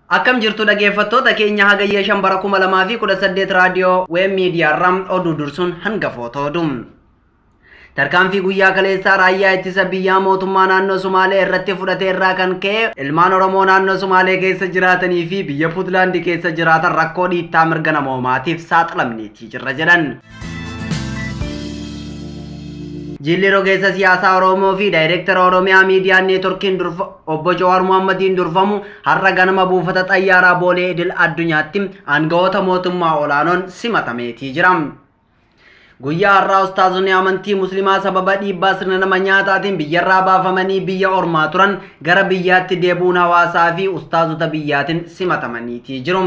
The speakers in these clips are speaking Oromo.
Akkam jirtu dhaggeeffattoota keenya Hagayya 5 bara 2018 raadiyoo Weeb Miidiyaarraa oduu dursuun hangafoota oduu. Tarkaanfii guyyaa kaleessaa raayyaa ittisa biyyaa mootummaa naannoo Sumaalee irratti fudhate irraa kan ka'e ilmaan Oromoo naannoo Sumaalee keessa jiraatanii fi biyya Puutlaandi keessa jiraatan rakkoo dhiittaa mirga namoomaatiif saaxilamneetii jirra jedhan. Jilli rogeessa siyaasaa Oromoo fi daayireektara Oromiyaa Miidiyaa Neetworkiin obbo Jawaar Mohammadiin durfamu har'a ganama buufata xayyaaraa Boolee Idil Addunyaatti aangawoota mootummaa olaanoon simatameetii jira. Guyyaa har'aa ustaazonni amantii Muslimaa sababa dhiibbaa sirna nama nyaataatiin biyyarraa baafamanii biyya ormaa turan gara biyyaatti deebi'uun hawaasaa fi ustaazota biyyaatiin simatamaniitii jiru.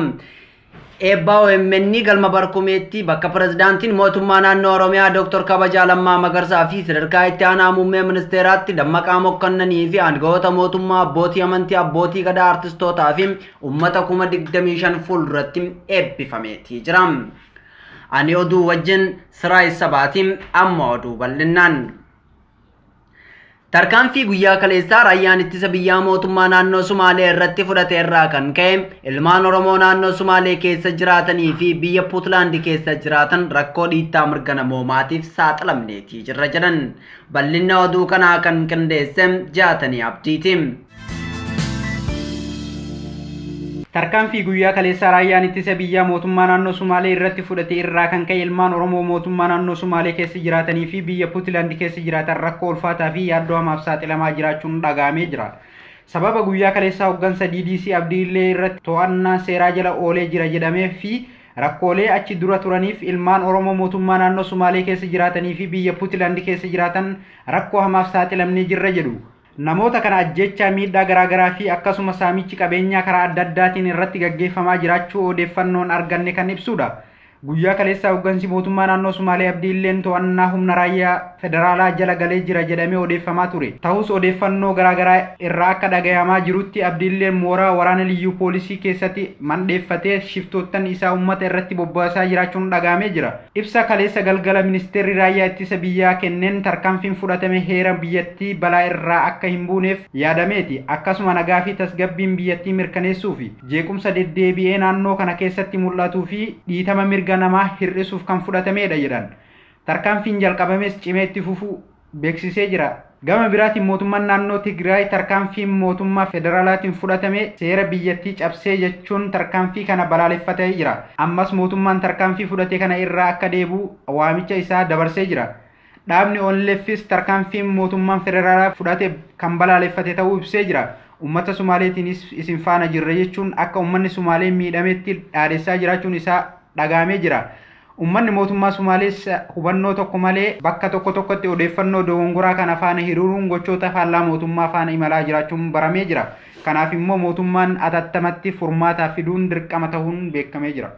Eebbaa OMN galma Barkumeetti bakka pirezidaantiin mootummaa naannoo Oromiyaa Dr. Kabajaa Lammaa Magarsaa fi sadarkaa itti aanaa muummee ministeeraatti Dammaqaa Mokkannanii fi aangawoota mootummaa abbootii amantii abbootii gadaa artistootaa fi uummata 25,000 fuulduratti eebbifameetii jira. Ani oduu wajjin Siraay Sabaatiin amma oduu bal'innaan. Tarkaanfii guyyaa kaleessaa raayyaan ittisa biyyaa mootummaa naannoo Sumaalee irratti fudhate irraa kan ka'e ilmaan Oromoo naannoo Sumaalee keessa jiraatanii fi biyya Puutlaandi keessa jiraatan rakkoo dhiittaa mirga namoomaatiif saaxilamneetii jirra jedhan. Bal'inna oduu kanaa kan qindeesse Jaatanii Abdiiti. Tarkaanfii guyyaa kaleessaa raayyaan ittisa biyyaa mootummaa naannoo Sumaalee irratti fudhate irraa kan ka'e ilmaan Oromoo mootummaa naannoo Sumaalee keessa jiraatanii fi biyya Puutlaandi keessa jiraatan rakkoo ulfaataa fi yaaddoo hamaaf saaxilamaa jiraachuun dhaga'amee jira. Sababa guyyaa kaleessaa hooggansa DDC Abdiillee irratti to'annaa seeraa jala oolee jira jedhamee fi rakkoolee achi dura turaniif ilmaan Oromoo mootummaa naannoo Sumaalee keessa jiraatanii fi biyya Puutlaandi keessa jiraatan rakkoo hamaaf saaxilamnee jirra jedhu. Namoota kana ajjechaa miidhaa garaagaraa fi akkasuma saamichi qabeenyaa karaa adda addaatiin irratti gaggeeffamaa jiraachuu odeeffannoon arganne kan ibsudha. Guyyaa kaleessaa hooggansi mootummaa naannoo Sumaalee Abdiilleen to'annaa humna raayyaa federaalaa jala galee jira jedhamee odeeffamaa ture. Ta'us odeeffannoo garaagaraa irraa akka dhagayamaa jirutti Abdiilleen mooraa waraana liyyuu poolisii keessatti mandheeffatee shiftoottan isaa uummata irratti bobbaasaa jiraachuun dhagahamee jira. Ibsa kaleessa galgala ministeerri raayyaa ittisa biyyaa kenneen tarkaanfiin fudhatame heera biyyattii balaa irraa akka hin buuneef yaadameeti. Akkasuma nagaa fi tasgabbiin biyyattii mirkaneessuu fi jeequmsa deddeebi'ee naannoo kana keessatti mul'atuu fi dhiitama mirga namaa hir'isuuf kan fudhatamedha jedhan. Tarkaanfiin jalqabames cimee itti fufuu beeksisee jira. Gama biraatiin mootummaan naannoo Tigraay tarkaanfiin mootummaa federaalaatiin fudhatame seera biyyattii cabsee jechuun tarkaanfii kana balaaleffatee jira. Ammas mootummaan tarkaanfii fudhate kana irraa akka deebi'u waamicha isaa dabarsee jira. Dhaabni ONLFis tarkaanfiin mootummaan federaalaa fudhate kan balaaleffate ta'uu ibsee jira. Uummata Sumaaleetiinis isin faana jirra jechuun akka uummanni Sumaalee miidhametti dhaadessaa jiraachuun isaa dhagahamee jira. Uummanni mootummaa Sumaalees hubannoo tokko malee bakka tokko tokkotti odeeffannoo dogongoraa kana faana hiriiruun gochoota faallaa mootummaa faana imalaa jiraachuun baramee jira. Kanaaf immoo mootummaan atattamatti furmaata fiduun dirqama ta'uun beekamee jira.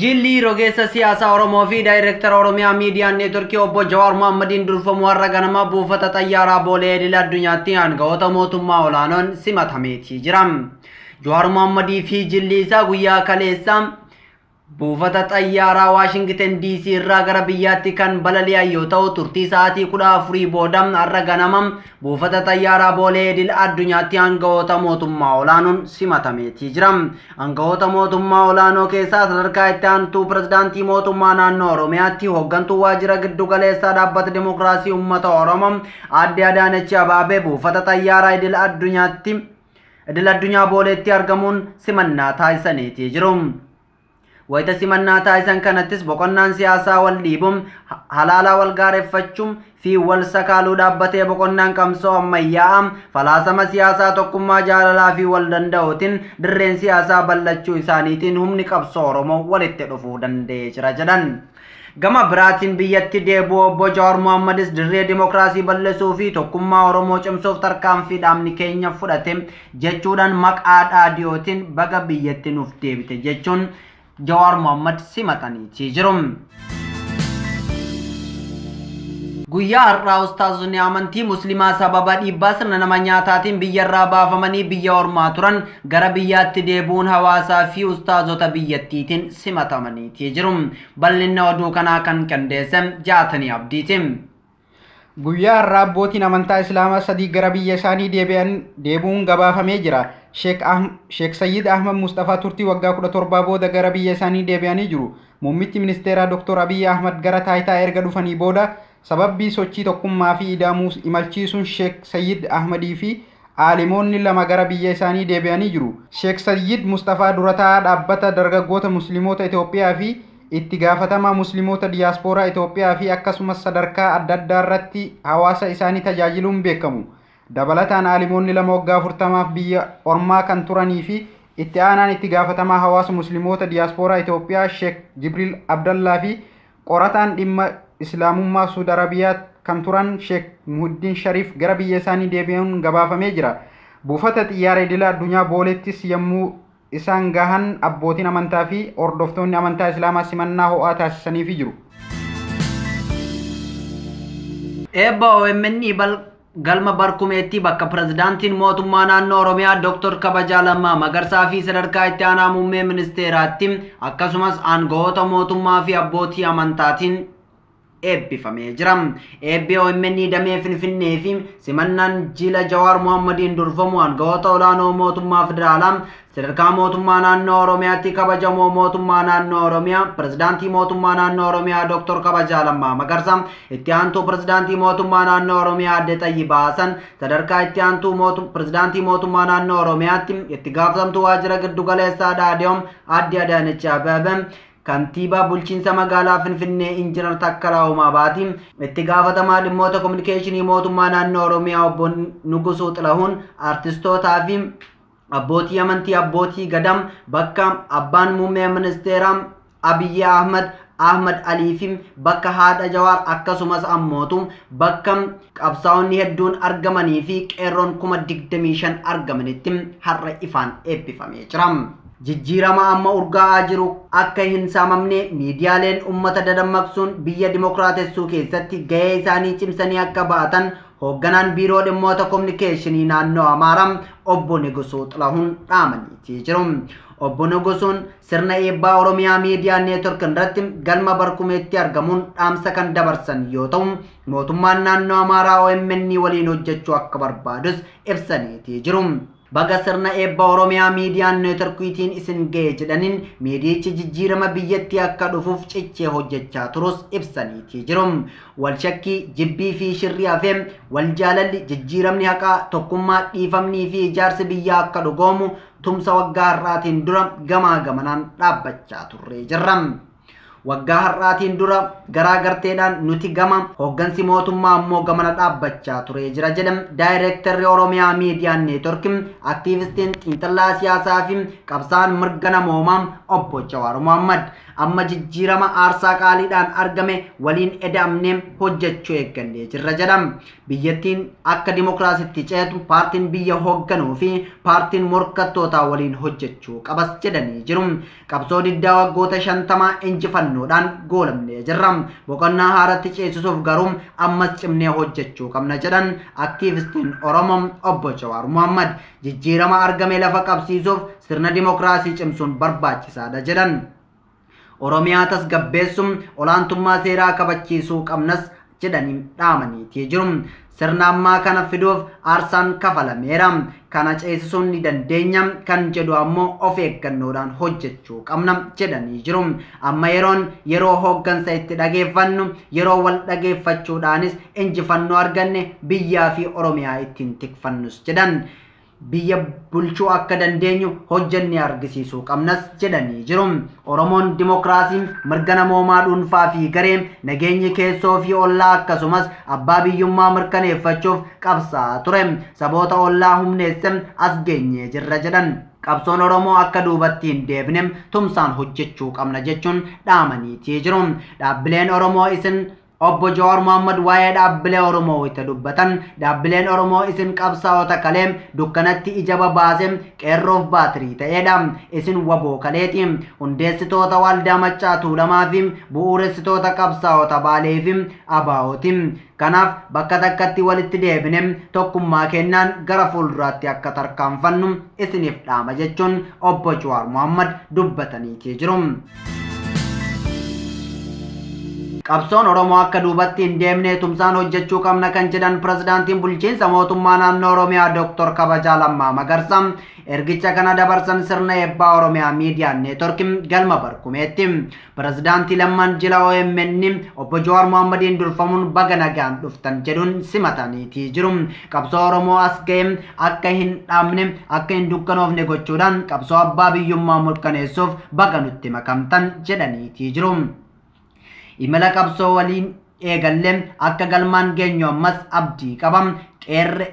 Jilli rogeessa siyaasaa Oromoo fi daayireektara Oromiyaa Miidiyaa Neetworkii obbo Jawaar Mohammadiin durfamu har'a ganama buufata xayyaaraa Boolee Idil Addunyaatti aangawoota mootummaa olaanoon simatameetii jira. Jawaar Mohammadii fi jilli isaa guyyaa kaleessaa buufata xayyaaraa Waashingiten DC irraa gara biyyaatti kan balali'an yoo ta'u turtii sa'aatii 14 booda har'a ganama buufata xayyaaraa Boolee Idil Addunyaatti aangawoota mootummaa olaanoon simatameetii jira. Aangawoota mootummaa olaanoo keessaa sadarkaa itti aantuu pirezidaantii mootummaa naannoo Oromiyaatti hooggantuu waajjira giddu galeessaa dhaabbata dimokiraasii uummata Oromoo aadde Adaanech Abaabee buufata xayyaaraa Idil Addunyaa Booleetti argamuun simannaa taasisaniitii jiru. Wayita simannaa taasisan kanattis boqonnaan siyaasaa wal dhiibuun halaalaa wal gaareffachuun fi wal sakaaluu dhaabbatee boqonnaan qabsoo ammayyaa'aa falaasama siyaasaa tokkummaa jaalalaa fi wal danda'uutiin dirreen siyaasaa bal'achuu isaaniitiin humni qabsoo Oromoo walitti dhufuu danda'ee jira jedhan. Gama biraatiin biyyatti deebi'uu obbo Jawaar Mohammadis dirree dimokiraasii bal'isuu fi tokkummaa Oromoo cimsuuf tarkaanfii dhaabni keenya fudhate jechuudhaan maqaa dhaadiyootiin baga biyyatti nuuf deebite jechuun Jawaar Mohammad simataniitii jiru. Guyyaa har'aa ustaazonni amantii Muslimaa sababa dhiibbaa sirna nama nyaataatiin biyyarraa baafamanii biyya ormaa turan gara biyyaatti deebi'uun hawaasaa fi ustaazota biyyattiitiin simatamaniitii jiru. Bal'inna oduu kanaa kan qindeesse Jaatanii Abdiiti. Guyyaa har'aa abbootiin amantaa Islaamaa sadii gara biyya isaanii deebi'an deebi'uun gabaafamee jira. Sheek Sayyid Ahmad Mustafaa turtii waggaa 17 booda gara biyya isaanii deebi'anii jiru. Muummichi ministeeraa Dr. Abiyyi Ahmad gara taayitaa erga dhufanii booda sababbii sochii tokkummaa fi ida'amuu imalchiisuun Sheek Sayyid Ahmadii fi aalimoonni lama gara biyya isaanii deebi'anii jiru. Sheek Sayyid Mustafaa durataa dhaabbata dargaggoota Musliimoota Itoophiyaa fi itti gaafatamaa Musliimoota Diyaaspooraa Itoophiyaa fi akkasumas sadarkaa adda addaa irratti hawaasa isaanii tajaajiluun beekamu. Dabalataan aalimoonni lama waggaa 40f biyya ormaa kan turanii fi itti aanaan itti gaafatamaa hawaasa Musliimoota Diyaaspooraa Itoophiyaa Sheek Jibriil Abdallaa fi qorataan dhimma Islaamummaa Suud Arabiyaa kan turan Sheek Muhuddin Shariif gara biyya isaanii deebi'uun gabaafamee jira. Buufata xiyyaara idila addunyaa Booleettis yommuu isaan gahan abbootiin amantaa fi hordoftoonni amantaa Islaamaa simannaa ho'aa taasisaniifii jiru. Eebba OMN galma Barkumeetti bakka pirezidaantiin mootummaa naannoo Oromiyaa Dr. Kabajaa Lammaa Magarsaa fi sadarkaa itti aanaa muummee ministeeraatti akkasumas aangawoota mootummaa fi abbootii amantaatiin eebbifamee jira. Eebbi OMN damee Finfinnee fi simannaan jila Jawaar Mohammadiin durfamu aangawoota olaanoo mootummaa federaalaa sadarkaa mootummaa naannoo Oromiyaatti kabajamoo mootummaa naannoo Oromiyaa pirezidaantii mootummaa naannoo Oromiyaa Dr. Kabajaa Lammaa Magarsaa itti aantuu pirezidaantii mootummaa naannoo Oromiyaa Aadde Xayyibaa Hasan sadarkaa itti aantuu pirezidaantii mootummaa naannoo Oromiyaatti itti gaafatamtuu waajjira giddugaleessaa Dhaadiyoom Aadde Adaanech Abeebee kantiibaa bulchiinsa magaalaa Finfinnee Injinar Takkalaa Uumaa Baatii itti gaafatamaa dhimmoota kominikeeshinii mootummaa naannoo Oromiyaa obbo Nugusuu Xilahuun artistootaa fi abbootii amantii abbootii gadam bakka abbaan muummee ministeeraa Abiyyi Ahmad Ahmad Alii fi bakka haadha Jawaar akkasumas ammootu bakka qabsaa'onni hedduun argamanii fi qeerroon 25,000 argamanitti har'a ifaan eebbifamee jira. Jijjiirama amma urgaa'aa jiru akka hin saamamne miidiyaaleen uummata dadammaqsuun biyya dimokiraatessuu keessatti gahee isaanii cimsanii akka ba'atan hoogganaan biiroo dhimmoota kominikeeshinii naannoo Amaaraa obbo Nigusuu Xilahuun dhaamaniitii jiru. Obbo Nigusuun sirna eebbaa Oromiyaa Miidiyaa Neetwork irratti galma Barkumeetti argamuun dhaamsa kan dabarsan yoo ta'u mootummaan naannoo Amaaraa OMN waliin hojjechuu akka barbaadus ibsaniitii jiru. Baga sirna eebba Oromiyaa Miidiyaa Neetworkiitiin isin ga'e jedhaniin miidiyichi jijjiirama biyyattii akka dhufuuf cichee hojjechaa turus ibsaniitii jiru. Wal shakkii, jibbii fi shirrii hafee wal jaalalli, jijjiiramni haqaa, tokkummaa, dhiifamnii fi ijaarsi biyyaa akka dhugoomu tumsa waggaa har'aatiin dura gamaa gamanaan dhaabbachaa turree jirra. Waggaa har'aatiin dura garaagarteedhaan nuti gama hooggansi mootummaa ammoo gamana dhaabbachaa turee jira jedhan daayireektarri Oromiyaa Miidiyaa Neetwork aktiivistiin xiinxalaa siyaasaa fi qabsaa'aan mirga namoomaa obbo Jawaar Mohammad amma jijjiirama aarsaa qaaliidhaan argame waliin eda'amnee hojjechuu eegallee jirra jedhan. Biyyattiin akka dimokiraasitti ceetu paartiin biyya hoogganuu fi paartiin morkattootaa waliin hojjechuu qabas jedhanii jiru. Qabsoo diddaa waggoota 50 injifannoodhaan goolamnee jirra. Boqonnaa haaratti ceesisuuf garuu ammas cimnee hojjechuu qabna jedhan aktiivistiin Oromoo obbo Jawaar Mohammad. Jijjiirama argame lafa qabsiisuuf sirna dimokiraasii cimsuun barbaachisaadha jedhan. Oromiyaa tasgabbeessuun olaantummaa seeraa kabachiisuu qabnas jedhanii dhaamaniitii jiru. Sirna ammaa kana fiduuf aarsaan kafalameera. Kana ceesisuun ni dandeenya kan jedhu ammoo of eeggannoodhaan hojjechuu qabna jedhanii jiru. Amma yeroon yeroo hooggansa itti dhageeffannu yeroo wal dhageeffachuudhaanis injifannoo arganne biyyaa fi Oromiyaa ittiin tikfannus jedhan. Biyya bulchuu akka dandeenyu hojjennee argisiisuu qabnas jedhanii jiru. Oromoon dimokiraasiin mirga namoomaa dhuunfaa fi garee nageenyi keessoo fi ollaa akkasumas abbaa biyyummaa mirkaneeffachuuf qabsaa'aa ture. Saboota ollaa humneesse as geenyee jirra jedhan. Qabsoon Oromoo akka duubatti hin deebine tumsaan hojjechuu qabna jechuun dhaamaniitii jiru. Dhaabbileen Oromoo isin Obbo Jawaar Mohammad waa'ee dhaabbilee Oromoo wayita dubbatan dhaabbileen Oromoo isin qabsaa'ota kalee dukkanatti ija babaase qeerroof baatirii ta'edha. Isin waboo kaleeti. Hundeessitoota waldaa Maccaa Tuulamaa fi bu'uuressitoota qabsaa'ota Baalee fi Abaa'ooti. Kanaaf bakka takkatti walitti deebine tokkummaa kennaan gara fuulduraatti akka tarkaanfannu isiniif dhaama jechuun Obbo Jawaar Mohammad dubbataniitii jiru. Qabsoon Oromoo akka duubatti hin deemne tumsaan hojjechuu qabna kan jedhan pirezidaantiin bulchiinsa mootummaa naannoo Oromiyaa Dr. Kabajaa Lammaa Magarsaa ergicha kana dabarsan sirna eebbaa Oromiyaa Miidiyaa Neetwork galma Barkumeetti. Pirezidaantii Lammaan jila OMN obbo Jawaar Mohammadiin durfamuun baga nagaan dhuftan jedhuun simataniitii jiru. Qabsoo Oromoo as ga'e akka hin dhaabne, akka hin dukkanoofne gochuudhaan qabsoo abbaa biyyummaa mirkaneessuuf baga nutti makamtan jedhaniitii jiru. Imala qabsoo waliin eegallee akka galmaan geenyu ammas abdii qaba.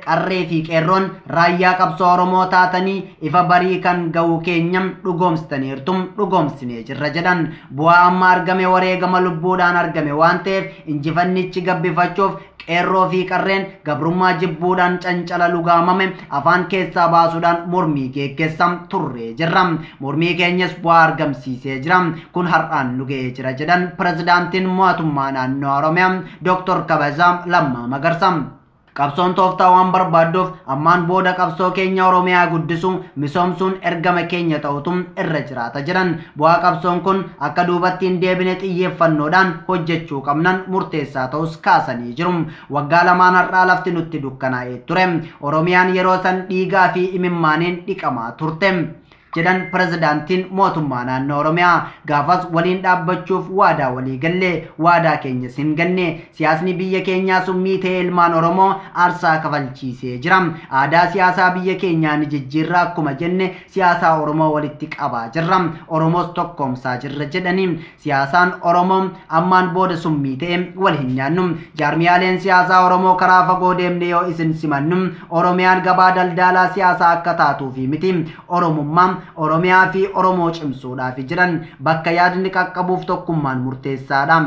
Qarree fi qeerroon raayyaa qabsoo Oromoo taatanii ifa barii kan ga'u keenya dhugoomsitaniirtu, dhugoomsinee jirra jedhan. Bu'aa amma argame wareegama lubbuudhaan argame waan ta'eef injifannichi gabbifachuuf qeerroo fi qarreen gabrummaa jibbuudhaan cancala lugaamame afaan keessaa baasuudhaan mormii geggeessaa turree jirra. Mormii keenyas bu'aa argamsiisee jira. Kun har'aan nu ga'ee jira jedhan pirezidaantiin mootummaa naannoo Oromiyaa Dr. Kabajaa Lammaa Magarsaa. Qabsoon tooftaa waan barbaadduuf ammaan booda qabsoo keenya Oromiyaa guddisuu, misoomsuun ergama keenya ta'utu irra jiraata jedhan. Bu'aa qabsoon kun akka duubatti hin deebine xiyyeeffannoodhaan hojjechuu qabnan murteessaa ta'us kaasanii jiru. Waggaa lamaan har'aa lafti nutti dukkanaa'ee ture. Oromiyaan yeroo san dhiigaa fi imimmaaniin dhiqamaa turte jedhan pirezidaantiin mootummaa naannoo Oromiyaa. Gaafas waliin dhaabbachuuf waadaa walii gallee, waadaa keenyas hin ganne. Siyaasni biyya keenyaa summii ta'ee ilmaan Oromoo aarsaa kafalchiisee jira. Aadaa siyaasaa biyya keenyaa ni jijjiirra akkuma jenne siyaasaa Oromoo walitti qabaa jirra. Oromoos tokkoomsaa jirra jedhanii siyaasaan Oromoo ammaan booda summii ta'e wal hin nyaannu. Jaarmiyaaleen siyaasaa Oromoo karaa fagoo deemne yoo isin simannu Oromiyaan gabaa daldalaa siyaasaa akka taatuufi miti. Oromummaa Oromiyaa fi Oromoo cimsuudhaaf jiran bakka yaadni qaqqabuuf tokkummaan murteessaadha.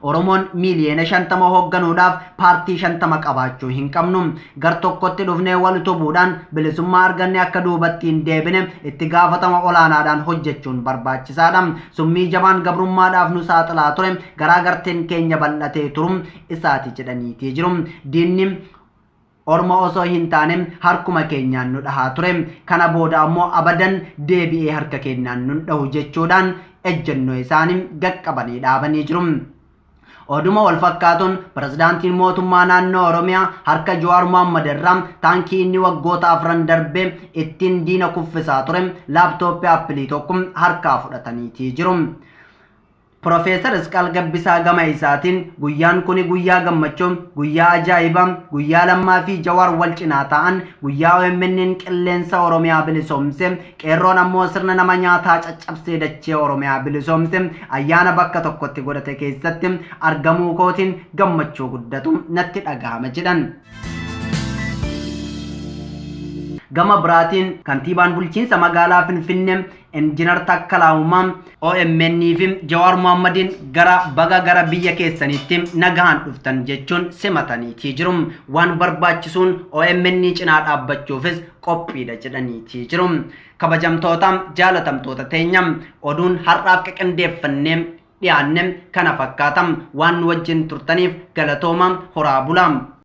Oromoon miiliyoona 50 hoogganuudhaaf paartii 50 qabaachuu hin qabnu. Gar tokkotti dhufnee wal utubuudhaan bilisummaa arganne akka duubatti hin deebine itti gaafatama olaanaadhaan hojjechuun barbaachisaadha. Summii jabaan gabrummaadhaaf nu saaxilaa ture garaagarteen keenya bal'atee turu isaati jedhaniitii jiru. Diinni Orma osoo hin taane harkuma keenyaan nu dhahaa ture. Kana booda ammoo abadan deebi'ee harka keenyaan nu dhahu jechuudhaan ejjennoo isaanii qaqqabanii dhaabanii jiru. Oduma wal fakkaatuun pirezidaantiin mootummaa naannoo Oromiyaa harka Jawaar Mohammad irraa taankii inni waggoota 4 darbee ittiin diina kuffisaa ture laaptooppii Appilii tokko harkaa fudhataniitii jiru. Profeesar Isqaal Gabbisaa gama isaatiin guyyaan kuni guyyaa gammachuu, guyyaa ajaa'ibaa, guyyaa Lammaa fi Jawaar wal cinaa ta'an, guyyaa OMN qilleensa Oromiyaa bilisoomse, qeerroon ammoo sirna nama nyaataa caccabsee dachee Oromiyaa bilisoomse, ayyaana bakka tokkotti godhate keessatti argamuu kootiin gammachuu guddatu natti dhagahama jedhan. Gama biraatiin kantiibaan bulchiinsa magaalaa Finfinnee Injiinar Takkalaa Uumaa OMN fi Jawaar Mohammadiin gara baga gara biyya keessanitti nagahaan dhuftan jechuun simataniitii jiru. Waan barbaachisuun OMN cinaa dhaabbachuufis qophiidha jedhaniitii jiru. Kabajamtoota jaalatamtoota teenya, oduun har'aaf qindeeffannee dhiyaanne kana fakkaata. Waan nu wajjin turtaniif galatooma, horaa bulaa.